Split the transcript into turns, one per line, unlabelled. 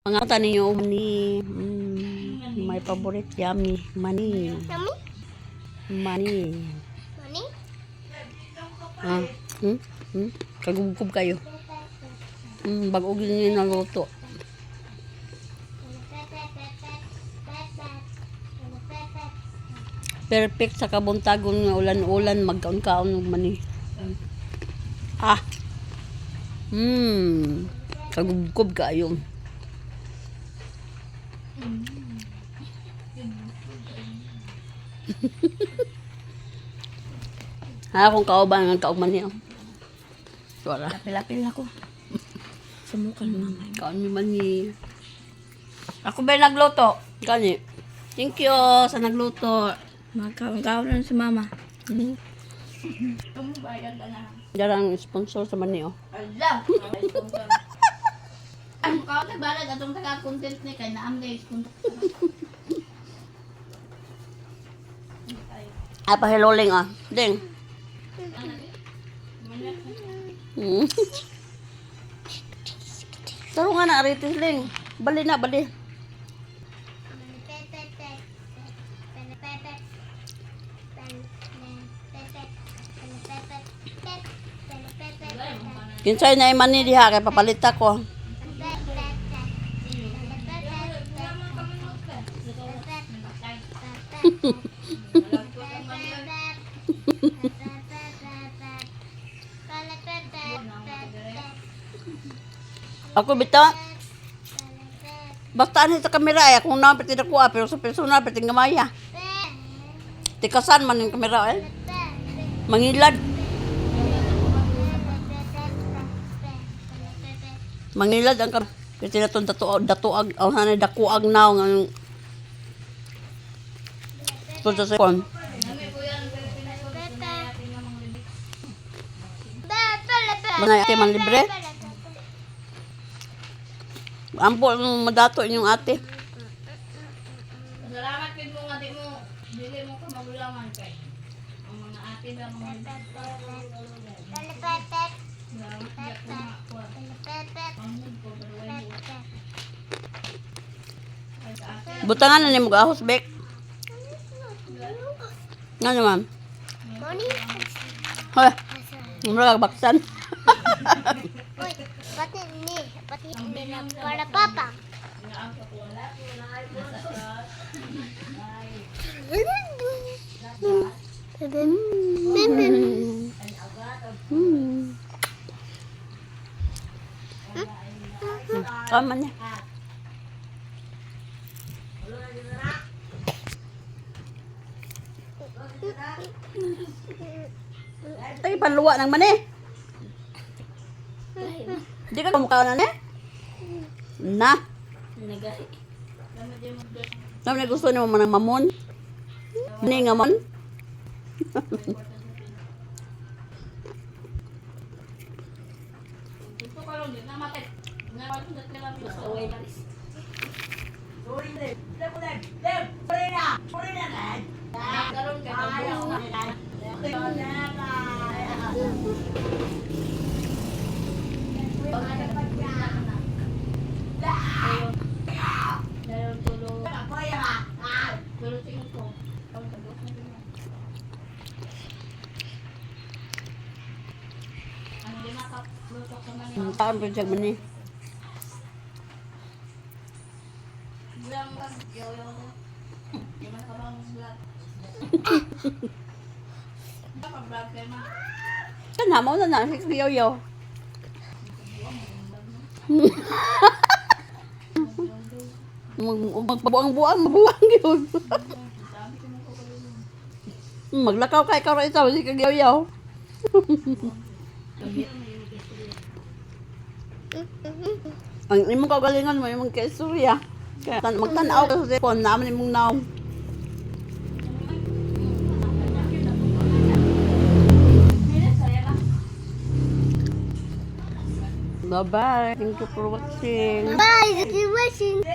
Mga tanin ninyo mani. My favorite yummy. Mani.
Yummy?
Mani.
Money?
Ah, Kagubkob kayo. Bago yun yung naluto. Perfect sa kabuntagon nga ulan-ulan, magkaon-kaon og mani. Ah. Kagubkob kayo. Ha, kung kauban ang kaugman niya. Wala.
Lapil-lapil ako. Sumukan mama.
Kaon mi mani.
Ako ba yung nagluto?
Gani. Thank you sa nagluto.
Magkaon-kaon lang si mama.
Diyan ang sponsor sa mani oh.
Ala! Ang kaon tagbalag atong taga content ni kay naam guys.
Ay, pahiloling ah. Ding. Taro nga na, Aritis Ling. Bali na, bali. Kinsay na mani diha kay papalit ako. Ako bitaw. Basta ano sa kamera ay akong naman pati nakuha pero sa personal pati gamaya. Tikasan man yung kamera eh. Mangilad. Mangilad ang kamera. Kasi na itong dato, datuag, oh, hanay dakuag na ang ito sa sekon. Manay ate man libre. Ampo madato inyong ate.
Salamat pid mo nga di mo dili mo ka magulangan kay ang mga ate ba mga
Butangan na ni mo gahos bek. Nga naman.
Money?
Hoy, mura ka baksan.
Uy, pati ni, pati nila para papa.
Tama niya. Ay, panluwa ng mani. Di ka kumukha na ni? Na.
Nagahi.
Naman na gusto ni mo ng mamon. Ni nga mon.
Ito karon di na matay. Na basta way malis. Karon kay na. Dayon tulo. Tulo singko. Ang lima ka luto ka man.
Taon pa siya mani.
Bilang ka yo-yo. Di man ka bang vlog? Ka vlog kay ma.
Kana mo na na si yoyo. Magpabuang-buang, mabuang yun. Maglakaw ka ikaw ra isa, si kag yoyo. Ang imong kagalingon mo imong kay Surya. Kaya magtan-aw ka sa cellphone, naman imong naong. Bye-bye. Thank you for watching.
Bye, thank you for watching.